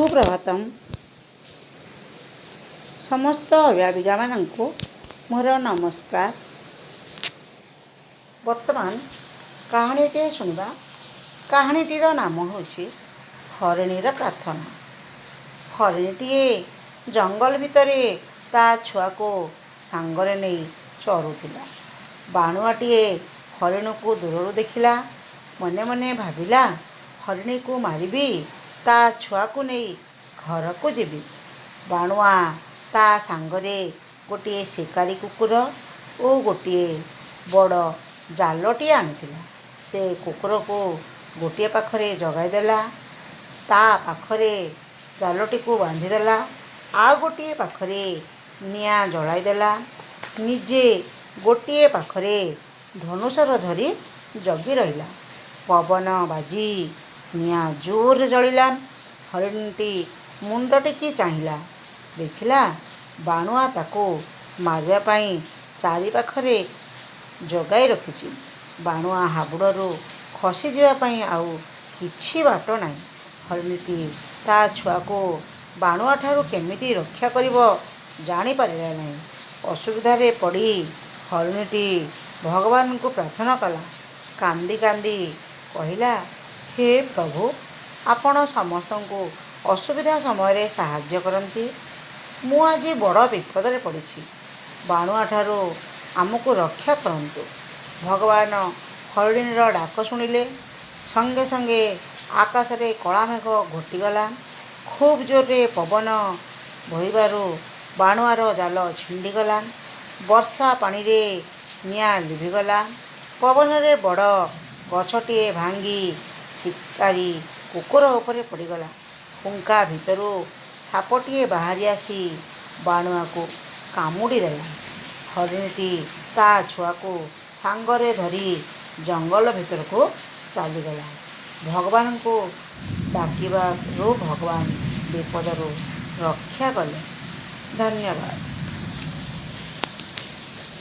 ସୁପ୍ରଭାତମ୍। ସମସ୍ତ ଅଭିଭାବିକାମାନଙ୍କୁ ମୋର ନମସ୍କାର। ବର୍ତ୍ତମାନ କାହାଣୀଟିଏ ଶୁଣିବା। କାହାଣୀଟିର ନାମ ହେଉଛି ହରିଣୀର ପ୍ରାର୍ଥନା। ହରିଣୀଟିଏ ଜଙ୍ଗଲ ଭିତରେ ତା ଛୁଆକୁ ସାଙ୍ଗରେ ନେଇ ଚରୁଥିଲା। ବାଣୁଆଟିଏ ହରିଣୀକୁ ଦୂରରୁ ଦେଖିଲା। ମନେ ମନେ ଭାବିଲା, ହରିଣୀକୁ ମାରିବି, ତା ଛୁଆକୁ ନେଇ ଘରକୁ ଯିବି। ବାଣୁଆ ତା ସାଙ୍ଗରେ ଗୋଟିଏ ଶିକାରୀ କୁକୁର ଓ ଗୋଟିଏ ବଡ଼ ଜାଲଟିଏ ଆଣିଥିଲା। ସେ କୁକୁରକୁ ଗୋଟିଏ ପାଖରେ ଜଗାଇଦେଲା, ତା ପାଖରେ ଜାଲଟିକୁ ବାନ୍ଧିଦେଲା, ଆଉ ଗୋଟିଏ ପାଖରେ ନିଆଁ ଜଳାଇଦେଲା। ନିଜେ ଗୋଟିଏ ପାଖରେ ଧନୁଶର ଧରି ଜଗି ରହିଲା। ପବନ ବାଜି ନିଆଁ ଜୋରରେ ଜଳିଲା। ହରିଣୀଟି ମୁଣ୍ଡ ଟେକି ଚାହିଁଲା। ଦେଖିଲା, ବାଣୁଆ ତାକୁ ମାରିବା ପାଇଁ ଚାରିପାଖରେ ଜଗାଇ ରଖିଛି। ବାଣୁଆ ହାବୁଡ଼ରୁ ଖସିଯିବା ପାଇଁ ଆଉ କିଛି ବାଟ ନାହିଁ। ହରିଣୀଟି ତା ଛୁଆକୁ ବାଣୁଆଠାରୁ କେମିତି ରକ୍ଷା କରିବ, ଜାଣିପାରିଲା ନାହିଁ। ଅସୁବିଧାରେ ପଡ଼ି ହରିଣୀଟି ଭଗବାନଙ୍କୁ ପ୍ରାର୍ଥନା କଲା। କାନ୍ଦି କାନ୍ଦି କହିଲା, ହେ ପ୍ରଭୁ, ଆପଣ ସମସ୍ତଙ୍କୁ ଅସୁବିଧା ସମୟରେ ସାହାଯ୍ୟ କରନ୍ତି। ମୁଁ ଆଜି ବଡ଼ ବିପଦରେ ପଡ଼ିଛି। ବାଣୁଆଠାରୁ ଆମକୁ ରକ୍ଷା କରନ୍ତୁ। ଭଗବାନ ହରିଣୀର ଡାକ ଶୁଣିଲେ। ସଙ୍ଗେ ସଙ୍ଗେ ଆକାଶରେ କଳା ମେଘ ଘୋଟିଗଲା। ଖୁବ୍ ଜୋରରେ ପବନ ବହିବାରୁ ବାଣୁଆର ଜାଲ ଛିଣ୍ଡିଗଲା। ବର୍ଷା ପାଣିରେ ନିଆଁ ଲିଭିଗଲା। ପବନରେ ବଡ଼ ଗଛଟିଏ ଭାଙ୍ଗି ଶିକାରୀ କୁକୁର ଉପରେ ପଡ଼ିଗଲା। ହୁଙ୍କା ଭିତରୁ ସାପଟିଏ ବାହାରି ଆସି ବାଣୁଆକୁ କାମୁଡ଼ି ଦେଲା। ହରିଣୀଟି ତା ଛୁଆକୁ ସାଙ୍ଗରେ ଧରି ଜଙ୍ଗଲ ଭିତରକୁ ଚାଲିଗଲା। ଭଗବାନଙ୍କୁ ଡାକିବାରୁ ଭଗବାନ ବିପଦରୁ ରକ୍ଷା କଲେ। ଧନ୍ୟବାଦ।